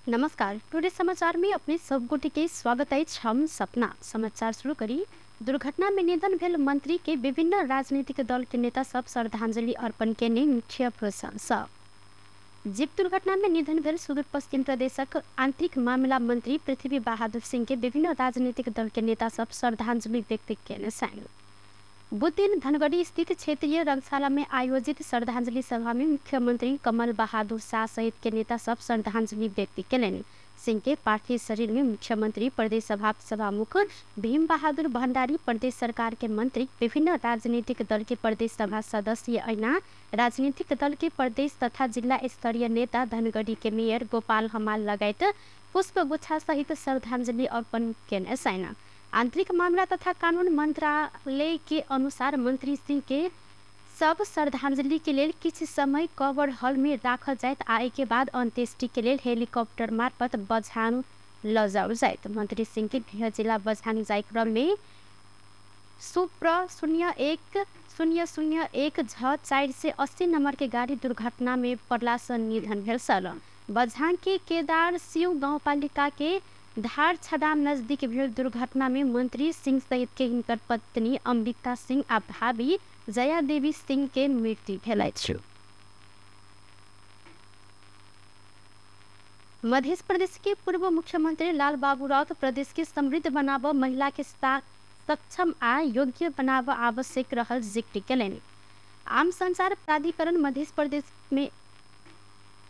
नमस्कार, टुडे समाचार में अपने सब गोटे के स्वागत है। हम सपना समाचार शुरू करी। दुर्घटना में निधन भेल मंत्री के विभिन्न राजनीतिक दल के नेता सब श्रद्धांजलि अर्पण केने मुख्य प्रशंसा। जीप दुर्घटना में निधन भेल सुदूर पश्चिम प्रदेशक आंतरिक मामला मंत्री पृथ्वी बहादुर सिंह के विभिन्न राजनीतिक दल के नेता सब श्रद्धांजलि व्यक्त केने छन्। बुधदिन धनगढ़ी स्थित क्षेत्रीय रंगशाला में आयोजित श्रद्धांजलि सभा में मुख्यमंत्री कमल बहादुर शाह सहित के नेता सब श्रद्धांजलि व्यक्त केलनि। सिंह के पार्थिव शरीर में मुख्यमंत्री, प्रदेश सभा सभामुख भीम बहादुर भंडारी, प्रदेश सरकार के मंत्री, विभिन्न राजनीतिक दल के प्रदेश सभा सदस्य ऐना राजनीतिक दल के प्रदेश तथा जिला स्तरीय नेता, धनगढ़ी के मेयर गोपाल हमाल लगायत पुष्प गुच्छा सहित श्रद्धांजलि अर्पण केने छन्। आंतरिक मामला तथा कानून मंत्रालय के अनुसार मंत्री सिंह के सब श्रद्धांजलि के लेल किछु समय कवर हॉल में राखल जायत आ एहि के बाद अंत्येष्टि के लेल हेलीकॉप्टर मार्फत बझाङ लजाओल जायत। मंत्री सिंह के गृह जिला बझाङ जाय क्रम में सुप्र 01 0 01 6 480 नंबर के गाड़ी दुर्घटना में पड़ला से निधन भेल छल। बझाङ के केदार सिंह गाउँपालिका के धार छदाम नजदीक भेल दुर्घटना में मंत्री सिंह सहित के हिनकर पत्नी अमृता सिंह आ भाभी जया देवी सिंह के मृत्यु भेल अछि। मध्य प्रदेश के पूर्व मुख्यमंत्री लाल बाबू राउत प्रदेश के समृद्ध बनाब महिला के सक्षम आ योग्य बनाब आवश्यक रहल जिक्र केलनि। आम संचार प्राधिकरण मध्य प्रदेश में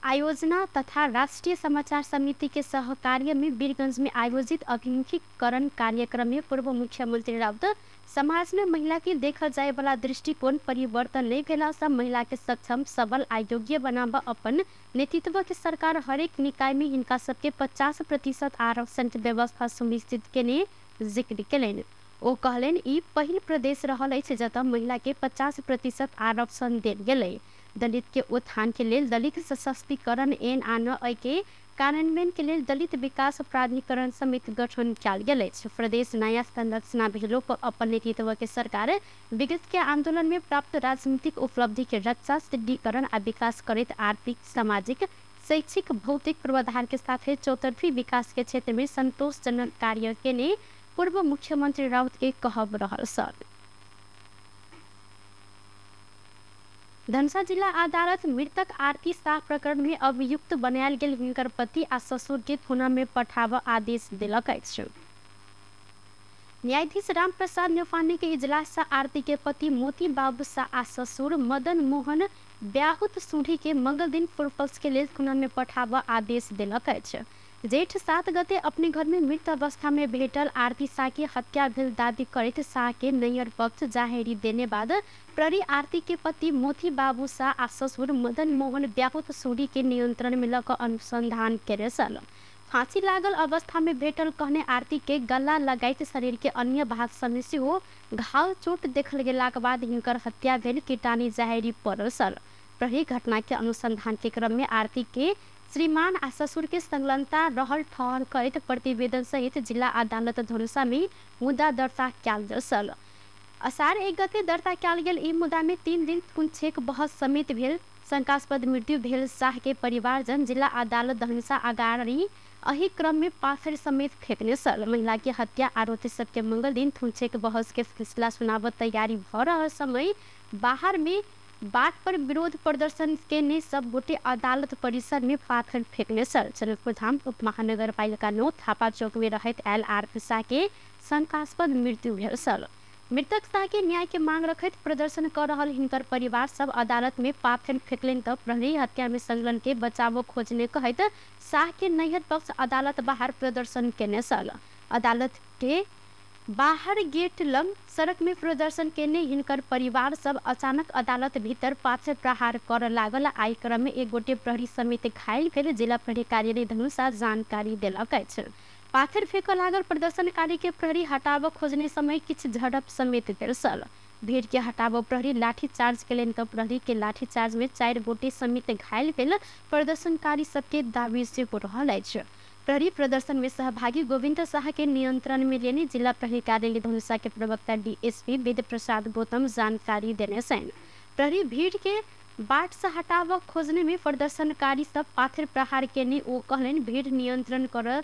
आयोजना तथा राष्ट्रीय समाचार समिति के सहकार्य में वीरगंज में आयोजित अभिमुखीकरण कार्यक्रम में पूर्व मुख्यमंत्री राउत समाज में महिला के देखल जाए वाला दृष्टिकोण परिवर्तन नहीं भेला से महिला के सक्षम, सबल आ योग्य बनाब अपन नेतृत्व के सरकार हरेक निकाय में हिनका सबके 50% आरक्षण व्यवस्था सुनिश्चित केने जिक्र केलनि। ओ कहलनि ई पहिल प्रदेश रहल अछि जतऽ महिला के 50% आरक्षण देल गेलै। दलित के उत्थान के लेल दलित सशक्तिकरण एन आ न के कार्यान्वयन के लेल दलित विकास प्राधिकरण समिति गठन कयल गेल अछि। प्रदेश नया संरचना भेलो पर अपन नेतृत्व के सरकार विगत के आंदोलन में प्राप्त राजनीतिक उपलब्धि के रक्षा, सुदृढ़ीकरण आ विकास करैत आर्थिक, सामाजिक, शैक्षिक, भौतिक पूर्वाधार के साथ चौतरफी विकास के क्षेत्र में संतोषजनक कार्य केने पूर्व मुख्यमंत्री राउत के कहब रहल छल। धनुषा जिला अदालत मृतक आरती शाह प्रकरण में अभियुक्त बनायल गेल हिनकर पति आ ससुर के थाना में पठाब आदेश देलक अछि। न्यायाधीश राम प्रसाद न्यौपाने के इजलास से आरती के पति मोती बाबू शाह आ ससुर मदन मोहन ब्याहुत सूढ़ी के मंगल दिन पूर्वपक्ष के लेल थाना में पठाब आदेश देलक अछि। जेठ 7 गते अपने घर में मृत अवस्था में भेटल आरती शाह के हत्या भेल दावी करैत शाह के नैहर पक्ष जाहेरी देने बाद प्रहरी आरती के पति मोती बाबू शाह आ ससुर मदन मोहन ब्याहुत सूरी के नियंत्रण में लऽ कऽ अनुसंधान केने छल। फांसी लागल अवस्था में भेटल कहने आरती के गला लगाइत शरीर के अन्य भाग सब सेहो घाव चोट देखल गेलाक बाद हिनकर हत्या भेल कीटानी जाहेरी पड़ल छल। प्रहरी घटना के अनुसंधान के क्रम में आरती के श्रीमान आ ससुर के संलग्नता रहल ठहर करैत प्रतिवेदन सहित जिला अदालत धनुषा में मुद्दा दर्ता कयल गेल छल। असार 1 गते दर्ता कयल गेल ई मुद्दा में 3 दिन थुनछेक बहस समेत भेल शंकास्पद मृत्यु भेल शाह के परिवारजन जिला अदालत धनुषा अगाड़ी एहि क्रम में पाथर समेत फेंकने छल। महिला के हत्या आरोपी सबके मंगल दिन थुनछेक बहस के फैसला सुनाबऽ तैयारी भऽ रहल समय बाहर में बाट पर विरोध प्रदर्शन केने सब गोटे अदालत परिसर में पाथर फेंकने छल। जनकपुरधाम उप महानगरपालिका 9 थापा चौक में रहैत आयल आरती शाह के शंकास्पद मृत्यु भेल छल। मृतक शाह के न्याय के मांग रखैत प्रदर्शन कर रहल हिनकर परिवार सब अदालत में पाथर फेंकलनि तऽ प्रहरी हत्या में संलग्न के बचाव खोजने कहैत शाह के नैहर पक्ष अदालत बाहर प्रदर्शन केने छल। अदालत के बाहर गेट लग सड़क में प्रदर्शन केने हिनकर परिवार सब अचानक अदालत भीतर पाथर प्रहार कर लागल। आइ क्रम में एक गोटे प्रहरी समेत घायल भेल जिला प्रहरी कार्यालय धनुषा जानकारी देलक अछि। पाथर फेंक लागल प्रदर्शनकारी के प्रहरी हटाब खोजने समय किछु झड़प समेत भेल छल। भीड़ के हटाब प्रहरी लाठी चार्ज केलनि तऽ प्रहरी के लाठी चार्ज में 4 गोटे समेत घायल भेल प्रदर्शनकारी सबके दावी सेहो रहल अछि। प्रहरी प्रदर्शन में सहभागी गोविंद शाह के नियंत्रण में लेने जिला प्रहरी कार्यालय धनुषा के प्रवक्ता डीएसपी वेद प्रसाद गौतम जानकारी देने छनि। प्रहरी भीड़ के बाट से हटाव खोजने में प्रदर्शनकारी सब पाथर प्रहार केने ओ कहलनि। भीड़ नियंत्रण कर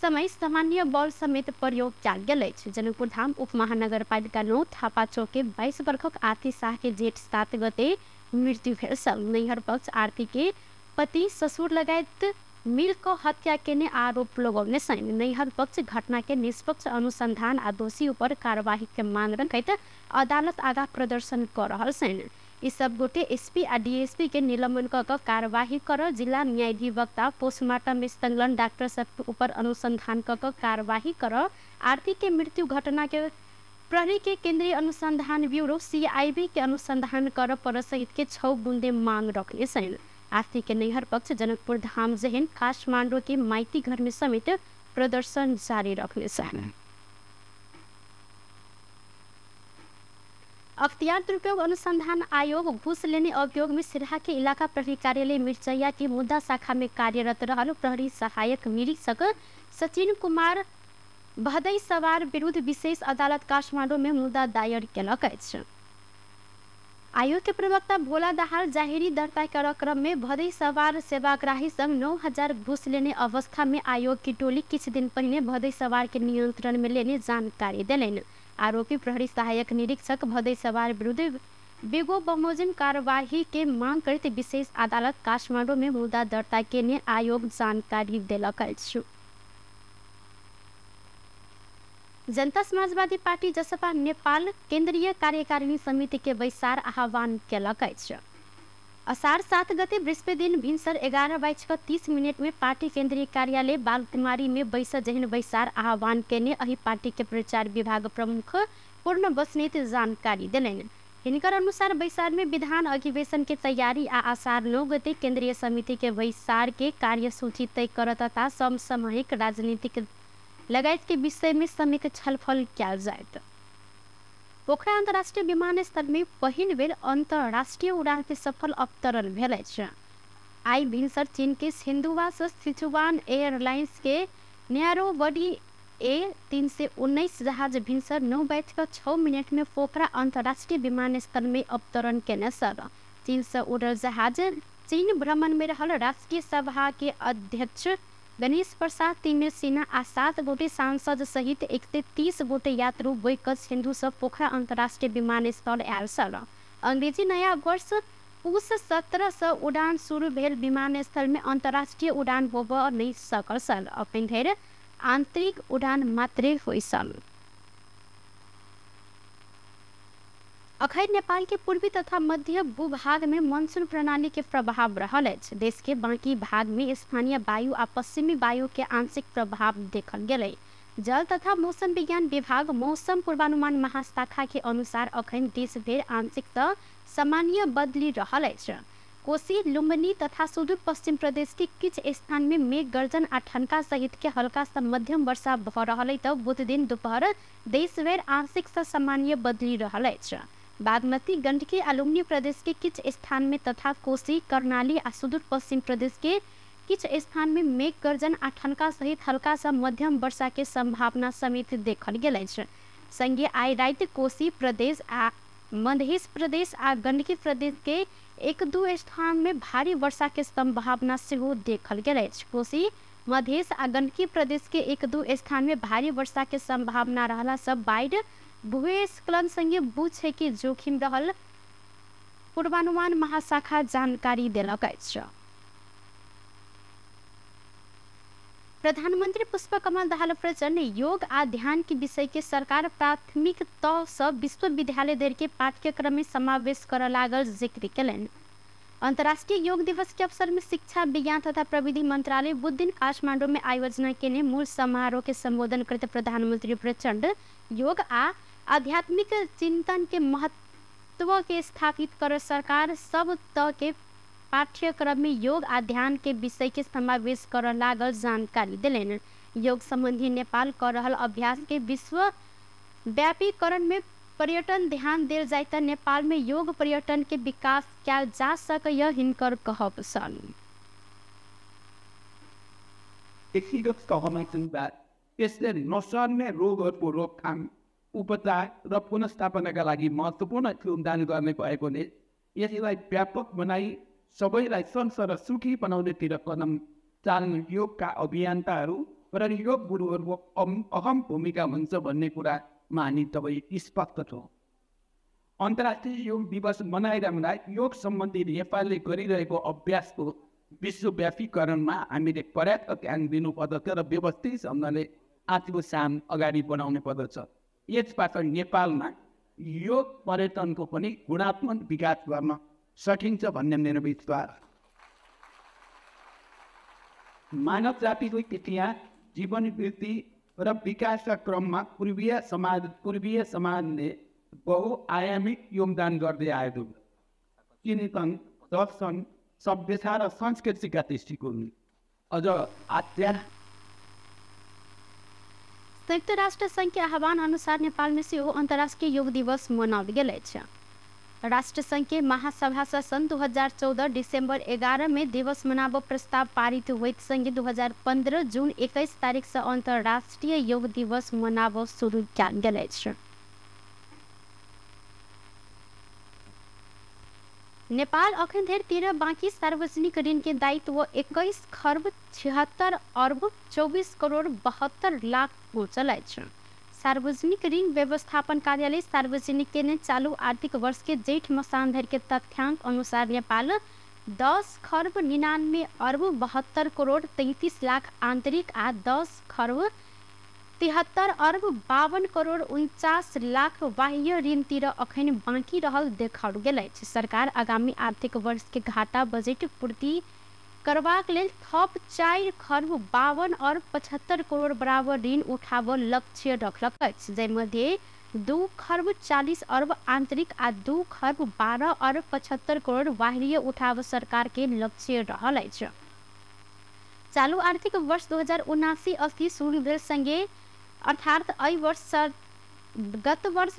समय सामान्य बल समेत प्रयोग कयल गेल अछि। जनकपुर धाम उप महानगरपालिका 9 थापा चौक के 22 वर्षक आरती शाह के जेठ 7 गते मृत्यु भेल छल। नैहर पक्ष आरती के पति ससुर लगायत मिल क हत्या केने आरोप लगौने छनि। नैहर पक्ष घटना के निष्पक्ष अनुसंधान आ दोषी ऊपर कार्यवाही के मांग रखैत अदालत आगा प्रदर्शन कर रहल छनि। ई सब गोटे एसपी आ डीएसपी के निलंबन क कार्यवाही कर जिला न्यायाधिवक्ता पोस्टमार्टम में संलग्न डॉक्टर सब ऊपर अनुसंधान क कार्यवाही कर आरती के मृत्यु घटना के प्रहरी के केंद्रीय अनुसंधान ब्यूरो सीआईबी के अनुसंधान कर पर सहित के 6 बुंदे मांग रखने छनि। आरती के नैहर पक्ष जनकपुर धाम जेहन काठमांडू के माइती घर में समेत प्रदर्शन जारी रखने छनि। अख्तियार दुरुपयोग अनुसंधान आयोग घूस लेने अभियोग में सिरहा के इलाका प्रहरी कार्यालय मिर्चैया के मुद्दा शाखा में कार्यरत रहल प्रहरी सहायक निरीक्षक सचिन कुमार भदई सवार विरुद्ध विशेष अदालत काठमांडू में मुद्दा दायर केलक अछि। आयोग के प्रवक्ता भोला दाहाल जाहिरी दर्ता कर क्रम में भदई सवार सेवाग्राही संग 9000 घूस लेने अवस्था में आयोग की टोली किछ दिन पहले भदई सवार के नियंत्रण में लेने जानकारी देलनि। आरोपी प्रहरी सहायक निरीक्षक भदई सवार विरुद्ध बेगो बमोजिम कार्यवाही के मांग करते विशेष अदालत काठमांडू में मुद्दा दर्ता केने आयोग जानकारी देलक अछि। जनता समाजवादी पार्टी जसपा नेपाल केंद्रीय कार्यकारिणी समिति के बैसार आह्वान केलक अछि। असार 7 गते बृहस्पति दिन भिनसर 11:30 में पार्टी केंद्रीय कार्यालय बालकुमारी में बैस जहन बैसार आह्वान केने अहि पार्टी के प्रचार विभाग प्रमुख पूर्ण बस्नेत जानकारी देलनि। हिनकर अनुसार बैसार में विधान अधिवेशन के तैयारी आ आषाढ़ 9 गते केंद्रीय समिति के बैसार के कार्यसूची तय कर तथा समसामयिक राजनीतिक लगायत के विषय में समेत छलफल कयल जायत। पोखरा अंतर्राष्ट्रीय विमानस्थल में पहिल बेर अंतर्राष्ट्रीय उड़ान के सफल अवतरण भेल अछि। आई भिनसर चीन के सिंधुवा से सिचुआन एयरलाइंस के नैरो बॉडी A319 जहाज भिनसर 9:06 में पोखरा अंतर्राष्ट्रीय विमानस्थल में अवतरण केने छल। चीन से उड़ल जहाज चीन भ्रमण में रहल राष्ट्रीय सभा के अध्यक्ष गणेश प्रसाद तिमिर सिन्हा आ 7 गोटे सांसद सहित 130 गोटे यात्रु बोइकस सिन्धु से पोखरा अंतर्राष्ट्रीय विमानस्थल आयल छल। अंग्रेजी नया वर्ष पुस 17 से उड़ान शुरू भेल विमानस्थल में अंतर्राष्ट्रीय उड़ान होब नहीं सकल छल। अखन धरि आंतरिक उड़ान मात्रे होइ छल। अखन नेपाल के पूर्वी तथा मध्य भूभाग में मानसून प्रणाली के प्रभाव रहल अछि। देश के बाकी भाग में स्थानीय वायु आ पश्चिमी वायु के आंशिक प्रभाव देखल गेलै। जल तथा मौसम विज्ञान विभाग मौसम पूर्वानुमान महाशाखा के अनुसार अखन देश भरि आंशिक त सामान्य बदली रहल अछि। कोशी, लुम्बिनी तथा सुदूर पश्चिम प्रदेश के किछ स्थान में मेघ गर्जन आ ठनका सहित के हल्का से मध्यम वर्षा भ रहल त बुध दिन दोपहर देशभरि आंशिक से सामान्य बदली रहल अछि। बागमती, गंडकी आ लुम्बिनी प्रदेश के किछ स्थान में तथा कोशी, कर्णाली आ सुदूर पश्चिम प्रदेश के किछ स्थान में मेघ गर्जन आ ठनका सहित हल्का से मध्यम वर्षा के संभावना समेत देखल गेल अछि। संगे आइ राति कोशी प्रदेश आ मध्य प्रदेश आ गंडकी प्रदेश के 1-2 स्थान में भारी वर्षा के संभावना सेहो देखल गेल अछि। कोशी, मध्य आ गंडकी प्रदेश के 1-2 स्थान में भारी वर्षा के संभावना रहला से बाढ़ि, भूस्खलन संगे भूक्षय के जोखिम रहल पूर्वानुमान महाशाखा जानकारी देलक अछि। प्रधानमंत्री पुष्पकमल दाहाल प्रचण्ड योग आ ध्यान के विषय के सरकार प्राथमिक तह से विश्वविद्यालय धरि के पाठ्यक्रम में समावेश कर लागल जिक्र केलनि। अंतर्राष्ट्रीय योग दिवस के अवसर में शिक्षा, विज्ञान तथा प्रविधि मंत्रालय बुध दिन काठमांडू में आयोजना केने मूल समारोह के संबोधन करते प्रधानमंत्री प्रचण्ड योग आ आध्यात्मिक चिंतन के महत्व के स्थापित कर सरकार सब तह के पाठ्यक्रम में योग आ ध्यान के विषय के समावेश कर लागल जानकारी देलनि। योग संबंधी नेपाल कर रहल अभ्यास के विश्व व्यापीकरण में पर्यटन ध्यान देल जाय त नेपाल में योग पर्यटन के विकास कयल जा सकय हिनकर कहब छल। व्यक्तिगत तहमा यसले नसर्ने रोगहरूको रोकथाम, उपचार र पुनर्स्थापनाका लागि महत्त्वपूर्ण योगदान गर्ने भएकोले यसलाई व्यापक बनाई सबैलाई स्वस्थ र सुखी बनाउनेतिर कदम चाल्नु योगका अभियन्ताहरू र योग गुरुहरूको अहम भूमिका हुन्छ भन्ने कुरामा हामी तपाईँ स्पष्ट छौँ। अन्तर्राष्ट्रिय योग दिवस मनाइरहँदा योग सम्बन्धी नेपालले गरिरहेको अभ्यासको विश्वव्यापीकरणमा हामीले पर्याप्त ध्यान दिनुपर्दछ र व्यवस्थित ढङ्गले आफ्नो साम अगाडि बढाउनु पर्दछ। यसबाट नेपालमा योग पर्यटनको पनि गुणात्मक विकास गर्न सकिन्छ भन्ने मेरो विश्वास। मानव जातिको इतिहास, जीवन वृद्धि र विकासका क्रममा पूर्वीय समाजले बहुआयामिक योगदान गर्दै आएको चिन्तन, दर्शन, सभ्यता र संस्कृतिका दृष्टिकोण अझ आध्यात्मिक। संयुक्त राष्ट्र संघ के आह्वान अनुसार नेपाल में सेहो अंतर्राष्ट्रीय योग दिवस मनाओल गेल अछि। राष्ट्र संघ के महासभा से सन् 2014 दिसंबर 11 में दिवस मनाबो प्रस्ताव पारित होइत संगे 2015 जून 21 तारीख से अंतर्राष्ट्रीय योग दिवस मनाबो शुरू कयल गेल अछि। नेपाल अखन धरि 13 बाँकी सार्वजनिक ऋण के दायित्व 21 खर्ब 76 अर्ब 24 करोड़ 72 लाख पहुँचल अछि। सार्वजनिक ऋण व्यवस्थापन कार्यालय सार्वजनिक के चालू आर्थिक वर्ष के जेठ मसान धरि के तथ्यांक अनुसार नेपाल 10 खर्ब 99 अर्ब 72 करोड़ 33 लाख आंतरिक आ 10 खर्ब 73 अर्ब 52 करोड़ 49 लाख बाह्य ऋणतिर अखन बाँकी रहल देखाओल गेल अछि। सरकार आगामी आर्थिक वर्ष के घाटा बजट पूर्ति करबाक लेल थप 4 खर्ब 52 अर्ब 75 करोड़ बराबर ऋण उठाबऽ लक्ष्य रखलक अछि, जाहिमध्ये 2 खर्ब 40 अर्ब आंतरिक आ 2 खर्ब 12 अर्ब 75 करोड़ बाह्य उठाव सरकार के लक्ष्य रहल अछि। चालू आर्थिक वर्ष 2079-80 शुरू भेल संगे अर्थात एहि वर्ष गत वर्ष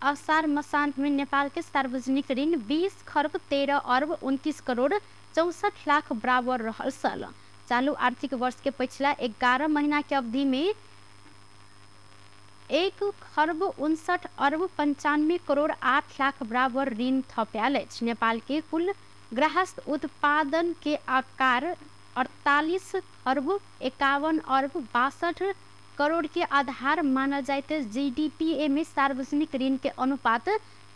असार मसांत में नेपाल के सार्वजनिक ऋण 20 खर्ब 13 अर्ब 29 करोड़ 64 लाख बराबर रहल छल। चालू आर्थिक वर्ष के पिछला 11 महीना के अवधि में 1 खर्ब 59 अर्ब 95 करोड़ 8 लाख बराबर ऋण थप्याल अछि। नेपाल के कुल गृहस्थ उत्पादन के आकार 48 खर्ब 51 अर्ब 62 करोड़ के आधार मानल जाइत जीडीपी में सार्वजनिक ऋण के अनुपात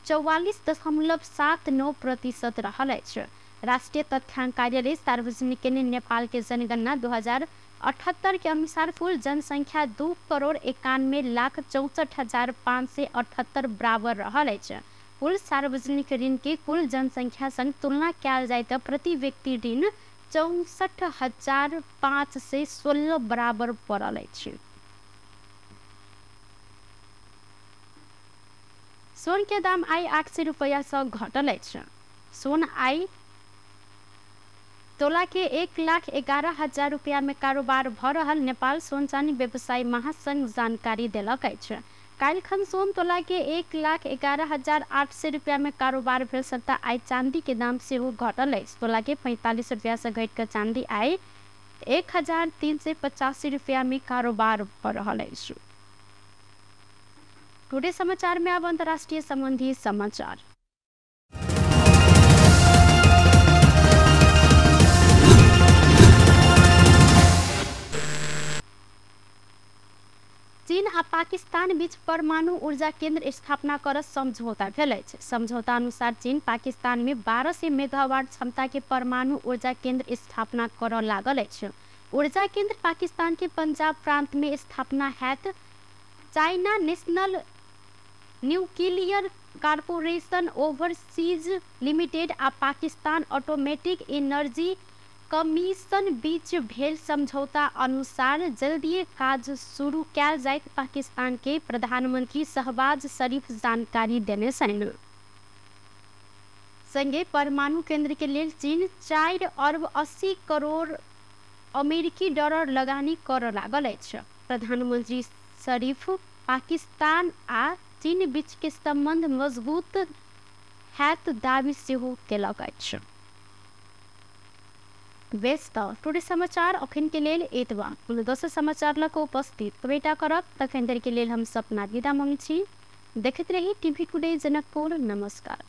44.79% रहल अछि। राष्ट्रीय तथ्यांक कार्यालय सार्वजनिक ने नेपाल के जनगणना 2078 के अनुसार कुल जनसंख्या 2,91,64,578 बराबर रहल अछि। कुल सार्वजनिक ऋण के कुल जनसंख्या संग तुलना कयल जाय त प्रति व्यक्ति ऋण 64,516 बराबर पड़ल अछि। सोन के दाम आइ 800 रुपैया से घटल अछि। सोन आइ तोला के 1,11,000 रुपया में कारोबार भ रहल नेपाल सोन चानी व्यवसायी महासंघ जानकारी देलक अछि। काल्हिखन सोन तोला के 1,11,800 रुपया में कारोबार भेल सत्ता आइ चांदी के दाम सेहो घटल अछि। तोला के 45 रुपया से घटि कऽ चांदी आइ 1,385 रुपया में कारोबार भ रहल अछि। टुडे समाचार में अब अंतर्राष्ट्रीय संबंधी समाचार। चीन आ पाकिस्तान बीच परमाणु ऊर्जा केंद्र स्थापना कर समझौता भेल अछि। समझौता अनुसार चीन पाकिस्तान में 1200 मेगावाट क्षमता के परमाणु ऊर्जा केंद्र स्थापना कर लागल अछि। ऊर्जा केंद्र पाकिस्तान के पंजाब प्रांत में स्थापना हैत। China National Nuclear Corporation Overseas Limited आ पाकिस्तान ऑटोमेटिक एनर्जी कमीशन बीच भेल समझौता अनुसार जल्दिए काज शुरू कयल जाइत पाकिस्तान के प्रधानमंत्री शहबाज शरीफ जानकारी देने छनि। संगे परमाणु केंद्र के लेल चीन 4 अर्ब 80 करोड़ अमेरिकी डॉलर लगानी कर लागल अछि। प्रधानमंत्री शरीफ पाकिस्तान आ चीन बीच के संबंध मजबूत हैत दावी सेहो केलक अछि। बेस त टुडे समाचार अखन के लेल एतबा। कोनो दोसर समाचार लऽ कऽ उपस्थित बेटा करब, तखन धरि के लेल हम सपना विदा मांगै छी। देखैत रही टीवी टुडे जनकपुर। नमस्कार।